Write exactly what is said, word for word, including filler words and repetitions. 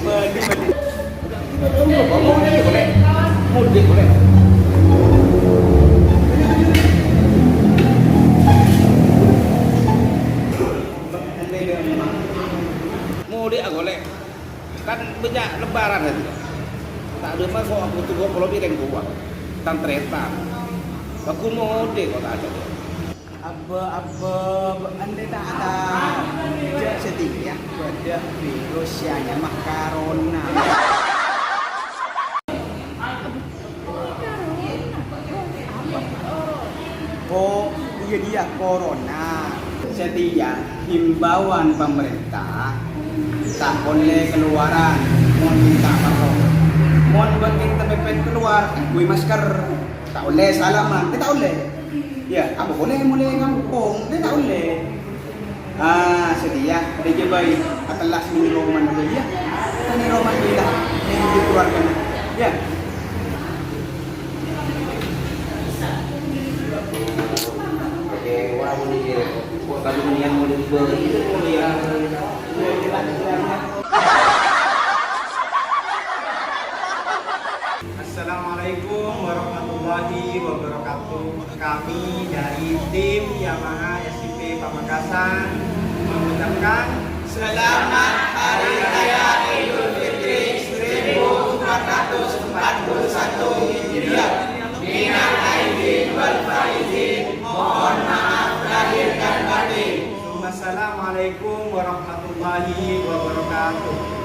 Mudik, boleh. Mudik, ah, boleh. Kan bânnya' lebaran kan. Ta' ada masuk aku tuh, kalau piring gua. Tan tretan. Aku mudik kok tak ada. Abba, abba, andai ta' ada. Jhâ' satèya bâdâ virus sè anyama corona. Oh, iyâ, iyâ, corona. Satèya himbauan pamarènta, ta' ollè kalowaran mon ta' parlo. Mon bâ'na ta' mèpèt kalowar, angghuy masker. Ta' ollè salaman, eh, ta' ollè. Iyâ, apa boleh mulai kampung? Eh, ta' ollè. Ah, satèya, rèya bhâi. Atellas neng roma, iyâ. Neng roma, iyâ. Neng keluargana. Iyâ. Oke, wah, ini ya. Kok tadi mendingan mau diubah? Iya. Assalamualaikum warahmatullahi wabarakatuh. Kami dari tim Yamaha S I P Pamekasan mengucapkan Selamat Hari Raya Idul Fitri seribu empat ratus empat puluh satu Hijriah. Minal aidin wal faizin, mohon maaf lahir dan batin. Assalamualaikum warahmatullahi wabarakatuh.